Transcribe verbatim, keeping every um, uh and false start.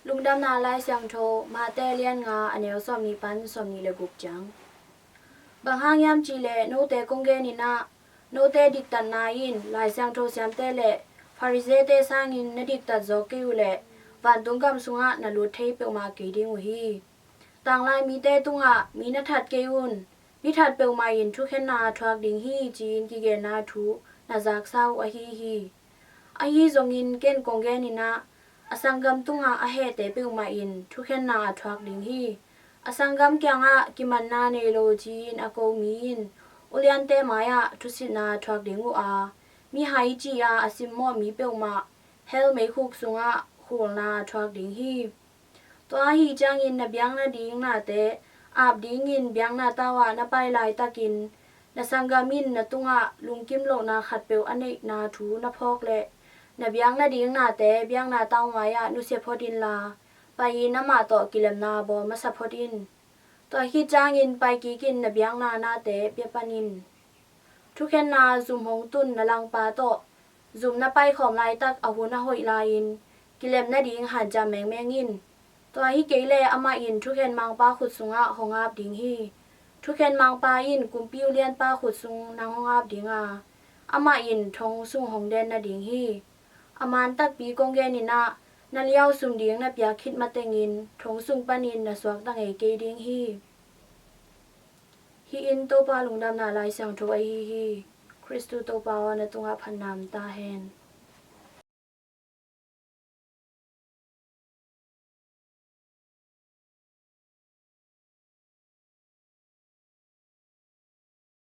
Lungdamna Lai Siangtho, Mate lian nga, a neu sawmnih pan sawmnih le guk ciang. Bang hang hiam cih leh note kong genin ah, note diktatna in Lai Siangtho siamte le Farisee-te sangin na diktat zawk kei uh leh, vantung gam sungah na lut thei peuhmah kei ding uh hi. Tanglai mite tungah mi na that kei un, mi that peuhmah in thukhenna a thuak ding hi, ci-in kigenna thu na zaksa uh ahi hi. Ahi zongin ken kong genin ah, a sanggam tungah a hehte peuhmah in thukhenna a thuak ding hi. A sanggam kiangah kimanna nei lo ci-in a ko mi in uliante mai-ah thusitna a thuak ding uh a, mihai ci-a a simmawh mi peuhmah hell meikhuk sungah khulna a thuak ding hi. Tua ahi ciangin na biak nading nate ap dingin biakna tau-ah na pai laitakin, na sanggam in na tungah lungkim lohna khatpeuh a neihna thu na phawk leh, na biak nading nate biakna tau mai-ah nusia phot inla, pai-in amah tawh kilemna bawl masa phot in. Tua khit ciangin pai kikin na biakna nate pia pan in. Thukhenna zum hong tun na langpa tawh zum na paikhawm laitak a hun a hoih lai-in kilem nading hanciam mengmeng in. Tua hi kei leh amah in thukhen mangpa khut sungah hong ap ding hi. Thukhen mangpa in kumpi ulianpa khut sung nang hong ap ding a, amah in thong sung hong den nading hi. A man takpi kong genin ah, na liau sum ding na piak khit matengin thong sung panin na suakta ngei kei ding hi. Hih in Topa Lungdamna Lai Siangtho ahi hi. Khristu Topa aw, na tungah phatna om ta hen.